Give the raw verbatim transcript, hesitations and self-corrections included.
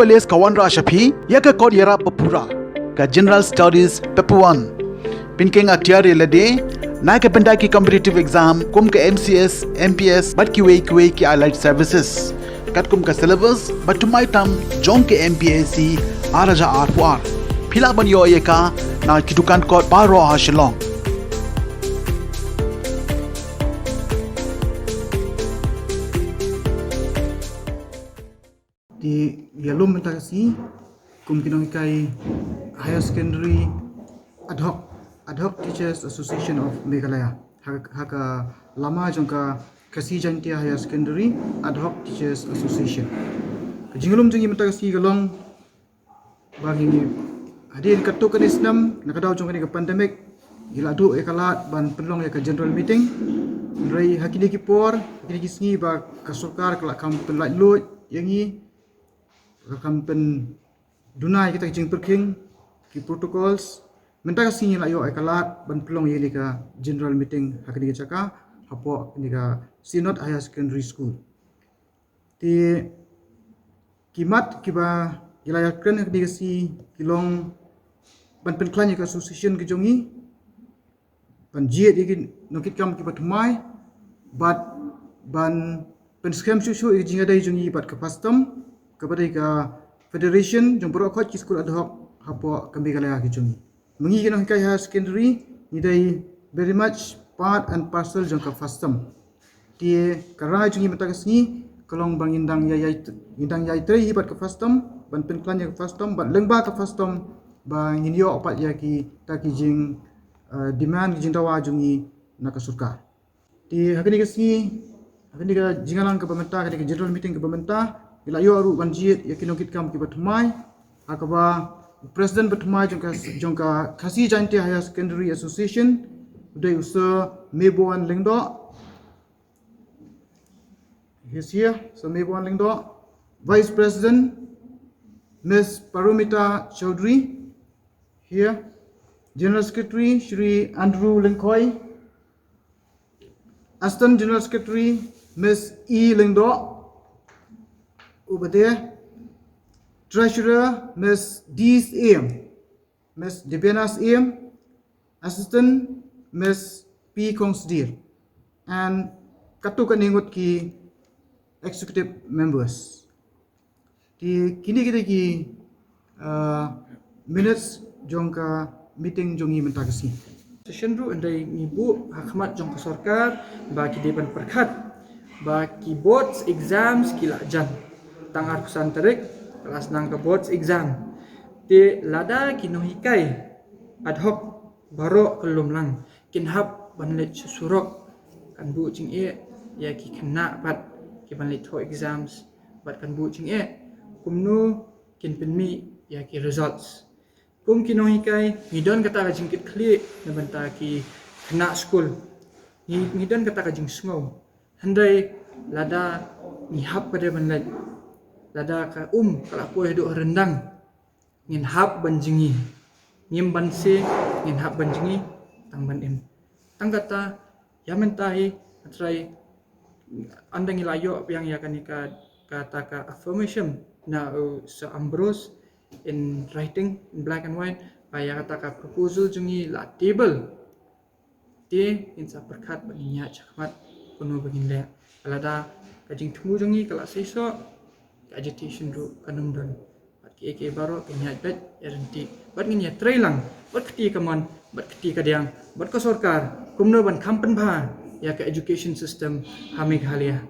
pale ka wanrah sha phi ïa ka kot ïarap ba pura, ka General Studies Paper one. Pynkheiñ atiar ïa lade na ka bynta ki competitive exam kum ka M C S, M P S bad kiwei kiwei ki allied services. Katkum ka syllabus ba thymmai tam jong ka M P S C ar hajar arphew ar. Phi lah ban ïoh ïa ka na ki dukan kot baroh ha Shillong. Te ïalum mynta ka sngi kum ki nonghikai Higher Secondary Ad Hoc, Ad Hoc Teachers Association of Meghalaya, ha, ha ka lama jong ka Khasi Jaintia Higher Secondary Ad Hoc Teachers Association. Ka jingïalum jong ngi mynta ka sngi ka long ba ngi, hadien katto katne snem na ka daw jong kane ka pandemic, ngi la duh ïa ka lad ban pynlong ïa ka general meeting. Hynrei ha kine ki por, ha kine ki sngi ba ka sorkar ka la kham pynlait luid ïa ngi, ka kham pynduna ïa kita ki jingpyrkhing, ki protocols. Mynta ka sngi ngi la ïoh ïa ka lad ban pynlong ïa kane ka general meeting ha kane ka jaka, hapoh kane ka Synod Higher Secondary School. Te ki mat kiba ngi la ïakren ha kane ka sngi ki long ban pynkhlaiñ ïa ka association ka jong ngi, ban jied ïa ki nongkitkam kiba thymmai, bad ban pynskhem shuh shuh ïa ka jingïadei jong ngi bad ka FASTOM, kaba dei ka federation jong baroh khoit ki skul ad hoc hapoh ka Meghalaya ka jong ngi. Ma ngi ki nonghikai higher secondary, ngi dei very much part and parcel jong ka FASTOM. Te ka rai jong ngi mynta ka sngi ka long ba ngin dang ïai, ïai, ngin dang ïai trei hi bad ka FASTOM, ban pynkhlaiñ ïa ka FASTOM, bad lyngba ka FASTOM ba ngin ïoh pat ïa kita ki jing, eh, demand, ki jingdawa jong ngi na ka sorkar. Te ha kane ka sngi, ha kane ka jingïalang kaba mynta, ha kane ka general meeting kaba mynta, ngi la ïoh ruh ban jied ïa ki nongkitkam kiba thymmai, ha kaba u president ba thymmai jong ka, jong ka Khasi Jaintia Higher Secondary Association u dei u Sir Mebon Lyngdoh. He's here, Sir Mebon Lyngdoh. Vice President, Miss Paromita Chowdhury, here. General Secretary, Shri Andrew Lyngkhoi. Assistant General Secretary, Miss E Lyngdoh, over there. Treasurer, Miss D Syiem, Miss Debiana Syiem. Assistant, Miss P Khongsdir. And katto katne ngut ki executive members. Te kine ki dei ki, uh, minutes jong ka meeting jong ngi mynta ka sngi. Session ruh hynrei ngi buh ha khmat jong ka sorkar ba ki dei ban pyrkhat ba ki boards exams ki la jan tang arphew san tarik, ka la sdang ka boards exam. Te lada ki nonghikai ad hoc baroh ka lum lang kin hap ban leit sha surok, kan buh jingeh ïa ki khynnah pat ki ban leit thoh exams, bad kan buh jingeh kumno kin pynmih ïa ki results. Kum ki nonghikai, ngi don kata ka jingkitkhlieh na bynta ki khynnah skul. Ngi, ngi don kata ka jingsngew. Hynrei lada ngi hap pat ban leit, lada ka um ka la poi haduh ryndang, ngin hap ban jngi. Ngim banse, ngin hap ban jngi tang ban im. Tang kata, ïa mynta hi, nga trai, ynda ngi la ïoh biang ïa kane ka, kata ka affirmation na u Sir Ambrose in writing, in black and white, ba ïa kata ka proposal jong ngi la table. Te ngin sa pyrkhat bad ngin ïaid shakhmat kumno ba ngin leh. Lada ka jingthmu jong ngi ka la seisoh, ka agitation ruh kan ym don. Bad kiei kiei baroh kin ïaid beit ïaid ryntih. Bad ngin ïatrei lang bad ka kti kamon, bad ka kti kadiang, bad ka sorkar, kumno ban kham pynbha ïa ka education system ha Meghalaya.